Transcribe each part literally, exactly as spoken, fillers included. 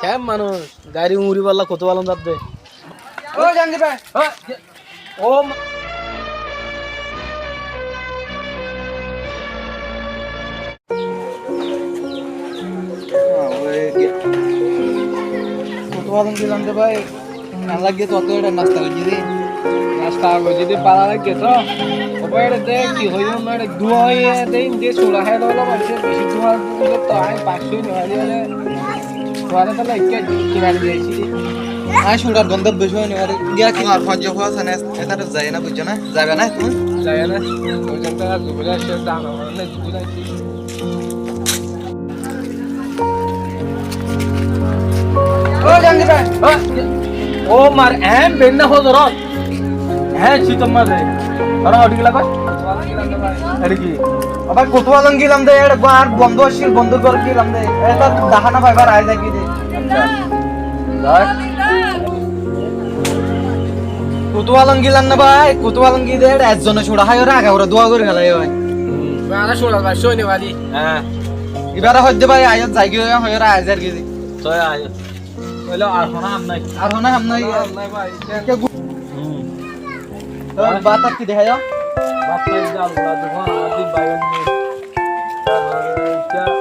Keén manúic, gari uñri bolla kotú balon zadde. Ó Jangir bái, ó, ó ma- Kotú balon dilam de bái. Añár lagge tuáñttú eçe nasta goijjé de. Nasta goijjé de bála lagge toó. Ó bái, eçe de ki hoiyúm, eçe dúwa hoiyé de, inde sura hái dóilla manúic beci dúwa hoiyé toó, añí beci hoiyé de. Tuáñre toó ekká kinari diyecí de. Añí surar gondó beci hoiyé de. Giyá ki tuáñr fojja fua asé né, etare zaiyo na, buijjó na? Zaiba na tuñí? Zaiyo na. Oi zaiba, zubura asé, dana mane zubura asé. Ó Jangir bái. Ó, ó mar, eén beinna hozorot. Eén cítor mazé. Tóra hoçé gela bái? Ere ki? Ó bái, kotú balon gilam de, ere gó ar bondú accíl, bondúr górot gilam de. Eta dahá no faibar, aái zai de. Accá. Zai. Kotú balon gilam na bái, kotú balon gi de, ere ezzone sura hái, ore agagura dúwa gorí felaiye bái. Bái, añára sura bái, sóine bái. Há. Ibáre hoidde bái, aiyó zaigói, hoiyóre aizar giyé. Toi aiyó. Óile ar hono ham nái. Ar hono ham nái. Hono ham nái bái. Ke gu- Hmm. Toi bát ar ki deháiyo? Bát ar ki dal, dal, dal, dal, dal, dal, dal.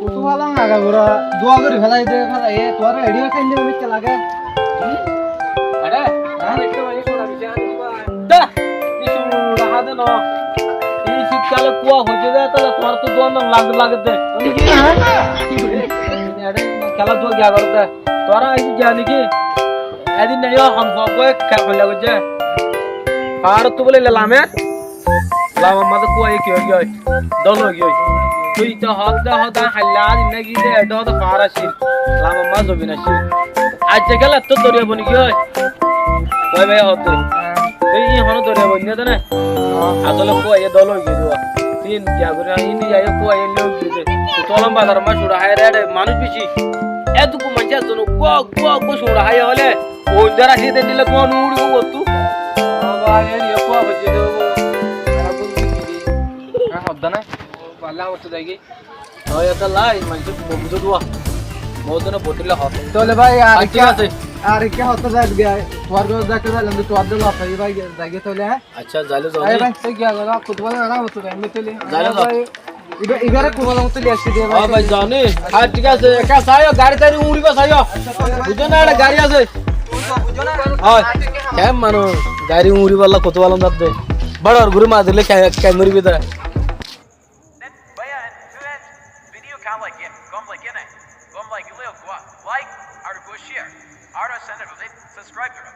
Kotú balon agagura dúwa gorí felai de, felai, e, tuáñra eçé khaile mone ki lage? Hmm? Are? Há? Dá! Ki cúru raha de no. Ei cítkale kúa hoijjé de, tóile tuáñr to dúa no lage, lage de. Are, kela dúa giya goró de. Tuáñra aijja niki? Edin naiyo ham fua boi kela hoilla goijjé. Faárottu bóle le lame. Lamar mazé kúaye ki ói giyói? Dól ói giyói. Tui ite hoódde hoódde hailla adi negi de, edde hoódde faár accíl. Lamar mazé zobin accíl. Aijja kiyólla ettó doriya boni giyói? Kúai bái hoódde. Tui í honó doriya boni de né? Asóle kúaye dól ói giyói de. Tin giya gorí, ín giya kúaye loi giyói de. Kutú balon bazar mazé cura háiye de, manúic beci. Edúkku maincé ezzon uggúa, uggúa, uggúa cura háiye hoilé. Oindar asé de nile kuwa no uri uwattu. Baba, e, e kuwa bajje de, baba. Ara bul bajje de. Ara hodda na. Balla amar to zaigi. Noi eta lai, manse bobuzo duwa. Mo to na botilla hot. Tole bhai, ar ar thik asé. Ar ekka hot zai giyé. Tuar gor zai giyé, tuar gor zai giyé, bhai, zai giyé tole, ha? Accá, zaile zao. Ayo bhai, sai giya gora, kutba na, ara motto zaile tole. Zaile zao. Bhai, Iba-, ibare kutba motto liye así de, ó bhai, zao ni. Ar thik asé, ekka saiyó, gari tari uñriba saiyó. Buzó na, ekta gari asé. Ó, ken manúic, gari uñriballa kutba lon zadde. Boro gori mazile ke-, ken moribi de. Bhaiya, video ken lage, gom lage ne? Gom lagile like, ar share, ar channel subscribe goro.